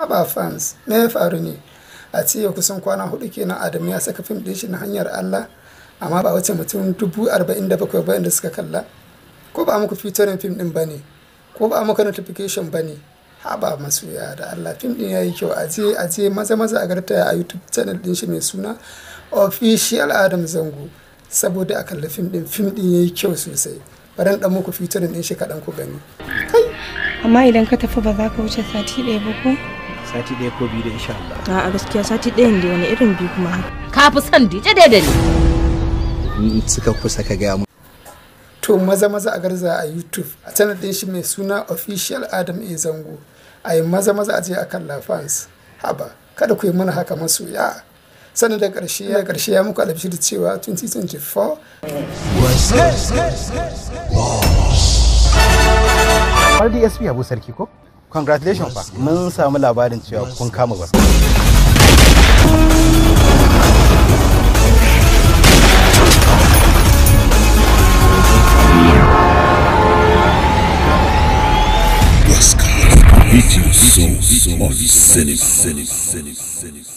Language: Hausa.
Haba fans, me ya faru ne? A ce yau kusan kwana 4 kenan Adamu ya saka fim ɗin shi na Hanyar Allah, amma ba wuce mutum 47,000 ba inda suka kalla. Ko ba muku featuring fim ɗin ba ne? Ko ba muku notification ba ne? Haba masoya da Allah, fim ɗin ya yi kyau. A je maza maza a gartaya a YouTube channel ɗin shi mai suna Official Adam Zango saboda a kalli fim ɗin. Fim ɗin ya yi kyau sosai. Bari in ɗan muku featuring ɗin shi kaɗan ku gani. Kai! Amma idan ka tafi ba za ka wuce sati 1 ba ko? Sati 1 ko 2 da insha Allah. A'a gaskiya sati 1 ne, wani irin 2 kuma haka. Ka fi son dije dai da ni. In suka kusa ka gaya mu. To maza maza a garza a YouTube a channel ɗin shi mai suna Official Adam A Zango. A yi maza maza a je a kalla fans. Haba, kada ku yi mana haka masoya. Sannan da ƙarshe ya ƙarshe ya muku albishir cewa 2024. Har DSP Abu Sarki ko? Congratulations fa. Mun samu labarin cewa kun kama bas. Beating souls of cinema.